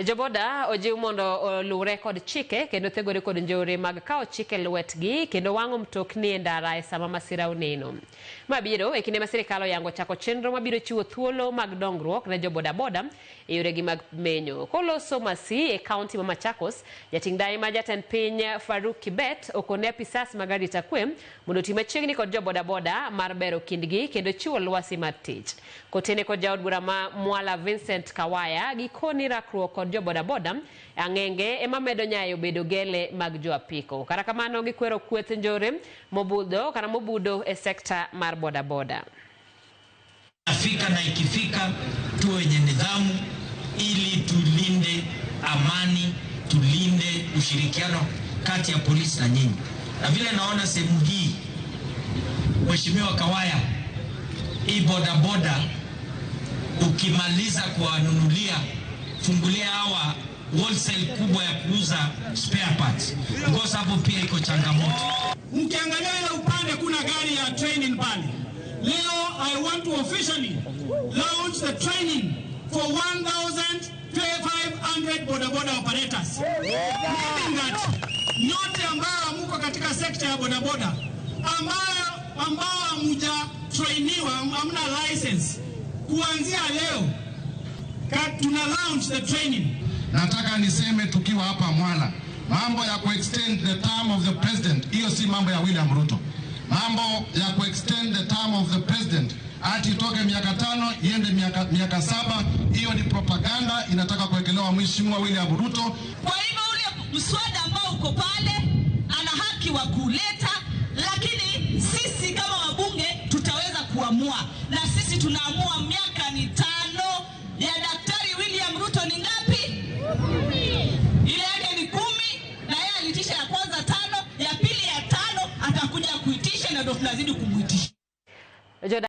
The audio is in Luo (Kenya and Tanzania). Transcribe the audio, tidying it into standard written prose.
Joboda ojiw mondo oluwre kod chike kendo thegore kod njore mag kawo chike lwetgi kendo wang'o mtokni e ndara e sama masira oneno. Ma biro e kinde ma sirikal oyango chako chenro mabiro chiwo thuolo mag dongruok ne jobodaboda e yoregi mag menyo. Koloso Masi e kaunti ma Machakos, jating' ndai ma jatend piny Faruk Kibet okone apisas mag arita kwe mondo oti machiegni kod jobodaboda mar bero kindgi kendo chiwo lwasi mar tich. Kotene kod jaod bura ma Mwala Vincent Kawaya gikoni rakruok kod jobodaboda ang'enge ema medo nyayo bedo gele mag jo apiko. Kata kamano gikwero kweth njore mobudho kata mobudo e sekta mar bodaboda. Fika na ikifika tuwe wenye nidhamu ili tulinde amani, tulinde ushirikiano kati ya polisi na nyinyi. Na vile naona sehemu hii, Mheshimiwa Kawaya, hii bodaboda ukimaliza kuwanunulia, fungulia hawa wholesale kubwa ya kuuza spare parts, because hapo pia iko changamoto. Mkiangalia ile upande kuna gari ya training pale. Leo I want to officially launch the training for 1500 bodaboda operators. Meaning that nyote ambao mko katika sekta ya bodaboda ambao hamuja trainiwa, hamna license, kuanzia leo tuna launch the training. Nataka niseme tukiwa hapa Mwala, mambo ya kuextend the term of the president, hiyo si mambo ya William Ruto. Mambo ya kuextend the term of the president ati itoke miaka 5 iende miaka 7, hiyo ni propaganda inataka kuwekelewa Mheshimiwa William Ruto. Kwa hivyo ule mswada ambao uko pale ana haki wa kuleta, lakini sisi kama wabunge tutaweza kuamua, na sisi tunaamua miaka ni 5 ya Daktari William Ruto ni ngapi? Ile yake ni 10, na yeye aliitisha ya kwanza 5, ya pili ya 5, atakuja kuitisha na ndio tunazidi kumuitisha.